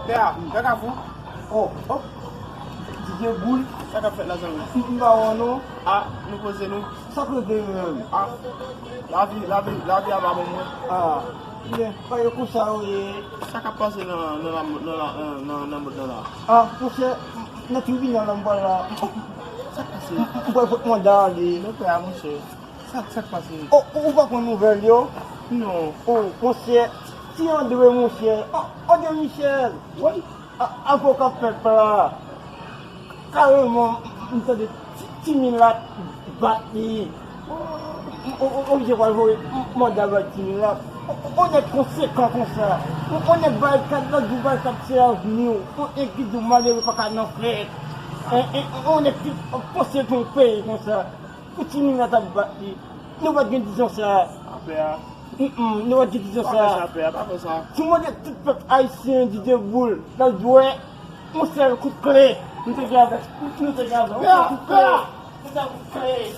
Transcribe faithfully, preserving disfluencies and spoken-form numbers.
Pè a, pè Kafou. Oh, oh. Didye Boul. Sa k ap fèt la, zanmi? M pa wè w non. A, nou poze nou. Sa k rive menm? A, lavi, lavi, lavi a pa bon mwen. A, men, pa yo konsa yo ye. Sa k ap pase nan, nan, nan, nan, nan, nan, nan mond nan la? A, monchè, nan tribinal la m pral la. Sa k pase? M pral pot manda ale. Non, pè a, monchè. Sa, sa k pase? Oh, ou pa konn nouvèl yo? Non. Oh, monchè, ti Andre, monchè. Oh, Andre Michel. Wi. A, avoka pèp la. Kareman, m tande ti, ti milat bat li. On, on, on, oblije pral voye manda bay ti milat. On, on, on nèg konsekan konsa. On, on nèg bay kad, lòt jou bay kad se avni w. On nèg ki di w malere pa ka nan fèt. En, en, on nèg ki pòsede yon peyi konsa. Pou ti milat ap bat li. Nou pa t gen dizon sa. Apè a. Mm, mm, nou pa t gen dizon sa. Pa fè sa, pè a, pa fè sa. Si w mande tout pèp ayisyen Didye Boul, l ap di w, yon sèl kout kle. Nou te gen avè, nou te gen avè. Pè a, pè a. Yon sèl kout kle.